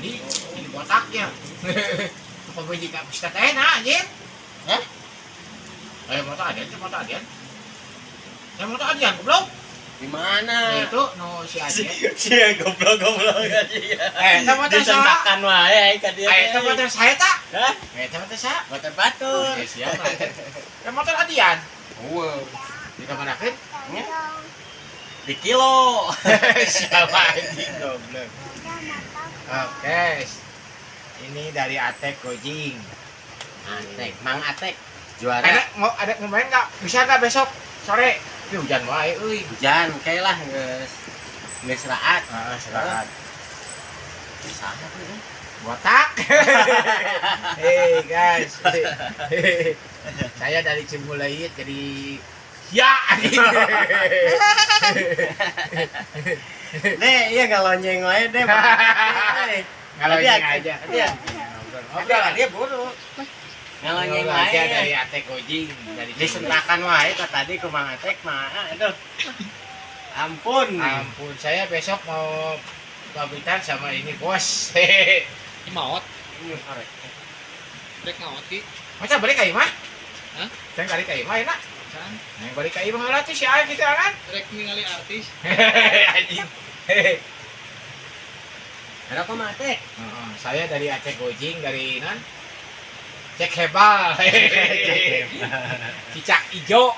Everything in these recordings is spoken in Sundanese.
Jadi ini botaknya. Pemajikan bisa teh nah anjir. Hah? Eh, motor adian, itu motor adian. Ya motor adian goblok. Di mana? Itu nu si adian. Si goblok goblok aja. Eh, eta motor saha? Disentakan wae ai ka dieu. Eh, eta motor saya tak? Hah? Eh, eta motor saya. Motor batur. Eh, siapa? Eh, motor adian. Eueuh. Di kamanakeun? Nya. Di kilo. Siapa anjing goblok. Oke. Ini dari Atek Gojing. Atek, Mang Atek. Juara. Ada mau ada mau main nggak? Bisa nggak besok sore? Ini hujan wae euy. Hujan kayak lah geus. Geus raat. Heeh, serahat. Saha tuh eh? Botak. Hey guys. Saya dari Cimbuleuit jadi ya anjing. Deh, iya ngalonyeng wae deh. Mang Atek, eh. Ngalonyeng Tadi, aja. tadi ya. Ngobrol Ada dia buru. Ngalonyeng Ngobrol aja wae. dari Atek Gojing dari Cimbuleuit. Disentakan wae ka tadi ku Mang Atek mah. Aduh. Ampun. Ampun, saya besok mau pamitan sama ini bos. Maot, Ini korek. rek maot ki. Masa balik ka imah? Hah? Saya balik ka imah enak. Can, Yang balik ka imah lah tuh si Aing gitu kan. rek ningali artis. Anjing. Ada apa Mang Atek? Heeh, saya dari Aceh Gojing dari nan Cek Hebal. Cicak ijo.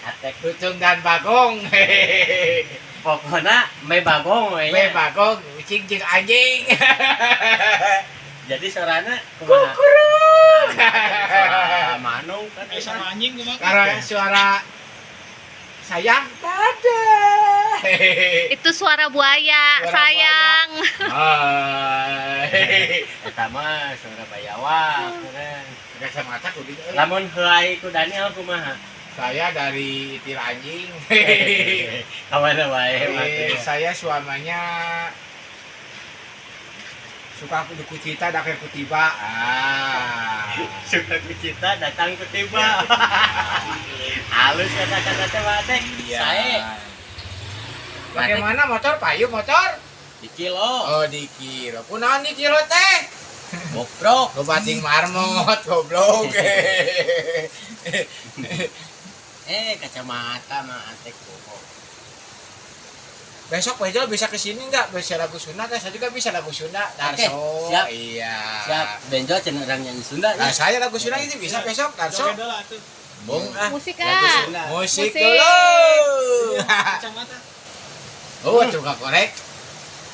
Atek. Lutung dan Bagong. Pokoknya me bagong we Me nya. Bagong, ucing jeung anjing. Jadi suarana kumaha? Kukuruk. Suara manung kan Eh, sama anjing kumaha? Karena suara sayang dadah. Itu suara buaya, Suara sayang. Hai. Eta mah suara bayawak kan. Kacamata kudu. Lamun heuai ku Daniel kumaha? Saya dari Itil Anjing. Kamana wae mah Eh, saya suaminya suka kudu kucita dak kutiba. Ah. Suka kucita datang kutiba. Halus kata-kata teh mah teh. Iya. Sae. Bagaimana motor payu motor? Di kilo. Oh, di kilo. Kunaon di kilo teh? Bobrok. Gobating marmot goblok. Eh, kacamata mah antek bobo. Besok Wejel bisa kesini nggak? Bisa lagu Sunda kan? Saya juga bisa lagu Sunda. Oke, Darso. siap. Iya. Siap, benjo cenah urang nyanyi Sunda Nah, nya. saya lagu Sunda itu bisa besok Darso. Joget lah tuh. Bung ah. Musik Lagu ah. Sunda. Musik Musik. dulu. Kacamata. Oh, tukang korek.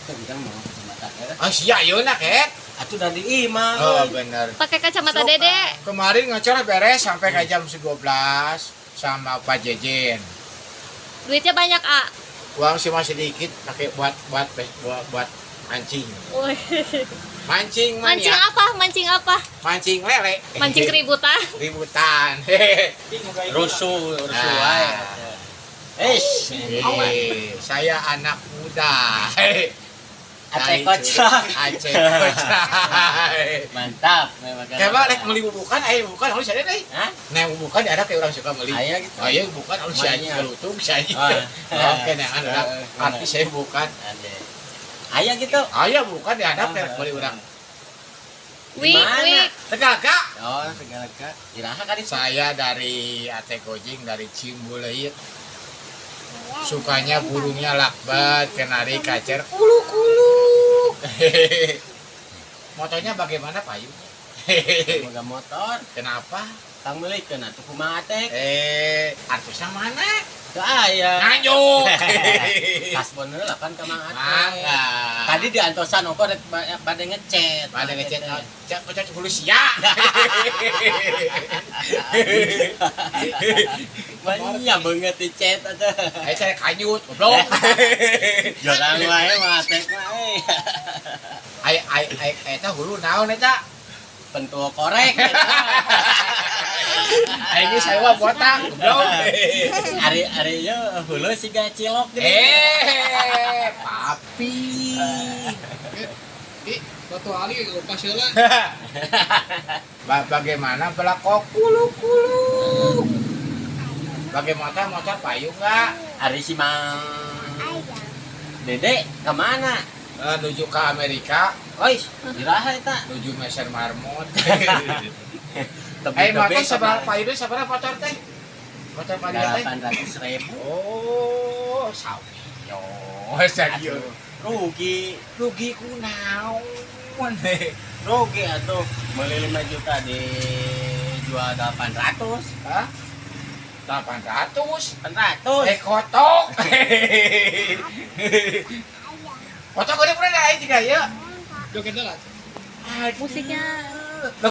Tuh, ujang mau kacamata ya. Oh, sia ayeuna kek. Atuh dari imah. Oh, bener. Pakai kacamata Sok, Dede. Kemarin ngocor beres sampai ke jam 12 sama Pak Jejen. Duitnya banyak, A. Uang sih masih dikit pakai buat buat buat, buat mancing. Wih. Mancing Mancing mania. apa? Mancing apa? Mancing lele. Mancing keributan. Ributan. Rusuh, rusuh Nah. wae. Eish, Eh, saya anak muda. Aceh kocak. Aceh kocak. Mantap memang. Kayak rek meuli bubukan, aya bubukan halus ada deh. Hah? Nah, bubukan ada kayak orang suka beli. Aya gitu. Aya bubukan halus si anjing Banyak. gelutung si anjing. Ah. Oke, nah kan orang Eh, artis saya bukan. Ada. Aya gitu. Aya bukan dihadap Ah, rek meuli urang. Wik, Di mana? wik. Tegaga. Oh, segala ka. Iraha kan itu. Saya dari Aceh Gojing dari Cimbuleuit. Sukanya burungnya lakbat, kenari kacer, kuluk-kuluk. Motornya bagaimana payungnya? Boga motor, Kenapa? kang meulikeun atuh kumaha teh? Eh, artisnya mana? Teu aya. Nganjuk. Kasbon heula kan ka Mang Atek. Mangga. Tadi di antosan ongko rek bade ngechat. Pada ngechat, cek ngechat hulu sia. Banyak banget di chat atuh. Ayo cari kanyut, goblok. Jorang wae Mang Atek mah euy. Ai ai ai eta hulu naon eta? Pentul korek. Ai ini saya mah botak, goblok. Ari ari ye hulu siga cilok gini. Eh, papi. Ih, batu ali lupa heula. Bagaimana belakok kulu-kulu? Bagaimana motor payung nggak? Ari si Mang Dede kemana? Nuju ke Amerika, Oi, iraha eta. Nuju meser marmot. Tebi Eh, motor sabaraha Pak Idu, sabaraha motor teh? Motor Pak Idu teh? 800 ribu. Oh, sawi. Yo, sakieu. Rugi, Rugi kunaon deh. Rugi atuh. Beli 5 juta dijual 800. Hah? 800. 800. Eh, kotok. Kotok udah pernah aja juga ya. Joget lah. Musiknya.